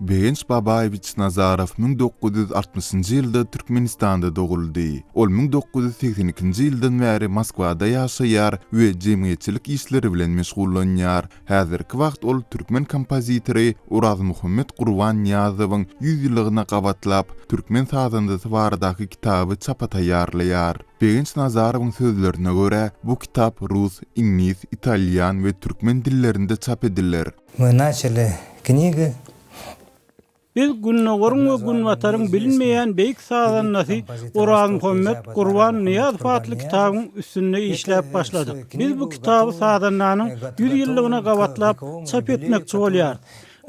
Begenç Babaýewiç Nazarow 1960-njy ýylda Türkmenistanda doguldy. Ol 1982-nji ýyldan bäri Moskwada ýaşaýar we jemgyýetçilik işleri bilen meşgullanýar. Häzirki wagt ol türkmen kompozitory Orazmuhammet Gurbannyýazowyň 100 ýyllygyna gabatlap, türkmen sazandasy baradaky kitaby çapa taýýarlaýar. Begenç Nazarowyň sözlerine görä, bu kitap rus, iňlis, italýan we türkmen dillerinde çap ediler. Мы начали книги. Biz Gündogaryň we Günbataryň bilinmeýän beýik sazandasy Orazmuhammet Gurbannyýazow atly kitabyň üstünde işläp başladyk. Biz bu kitaby sazandanyň 100 ýyllygyna gabatlap çap etmekçi bolýarys.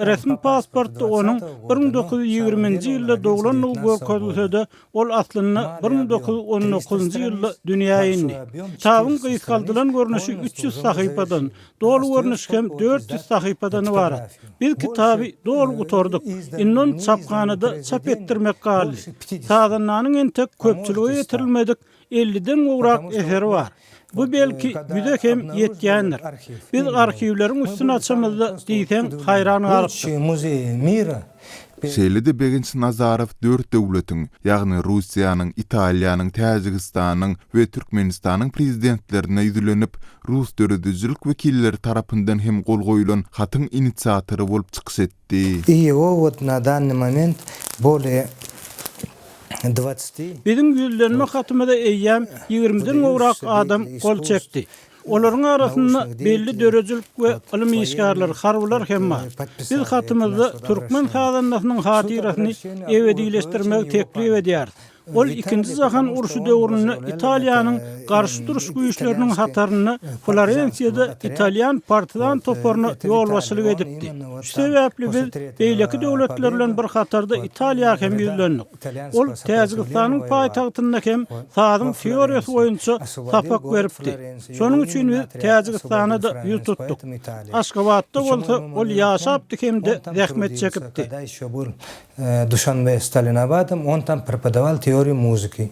Resmi pasportda onuň 1920-nji ýylda doglandygy görkezilse-de, Ol aslynda 1919-njy ýylda dünýä indi. Kitabyň gysgaldylan görnüşi 300 sahypadan, doly görnüşi hem 400 sahypadan ybarat. Biz kitaby doly gutardyk. Indi ony çaphanada çap etdirmek galdy. Sazandanyň entek köpçülige ýetirilmedik elliden gowrak eseri bar. Bu belki ýüze hem ýetýändir. Biz arhiwleriň üstüni açamyzda diýseň haýran galypdyk. Şeýle-de Begenç Nazarow dört döwletiň, ýagny Russiýanyň, Italiýanyň, Täjigistanyň we Türkmenistanyň Prezidentlerine ýüzlenip, rus döredijilik wekilleri tarapyndan hem gol goýlan hatyň inisiatory bolup çykyş etdi. I ýego wot na dannyý moment bolee dwatsti. Biziň ýüzlenme hatymyza eýýäm ýigrimiden gowrak adam gol çekdi. Olaryň arasynda belli döredijilik we ylym işgärleri, harbylar hem bar. Biz hatymyzda türkmen sazandasynyň hatyrasyny ebedileşdirmegi teklip edýäris. Ol Ikinji jahan urşy döwründe Italiýanyň garşy duruş güýçleriniň hatarynda Florensiýada italýan partizan toparyna ýolbaşçylyk edipdi. Şu sebäpli biz beýleki döwletler bilen bir hatarda Italiýa hem ýüzlendik. Ol Täjigistanyň paýtagtynda hem sazyň teoriýasy boýunça sapak beripdi. Şonuň üçin biz Täjigistana-da ýüz tutduk. Aşgabatda bolsa ol ýaşapdy hem-de zähmet çekipdi. Duşanbe Stalinabadom, on tam prepodawal teoriýu muzyki.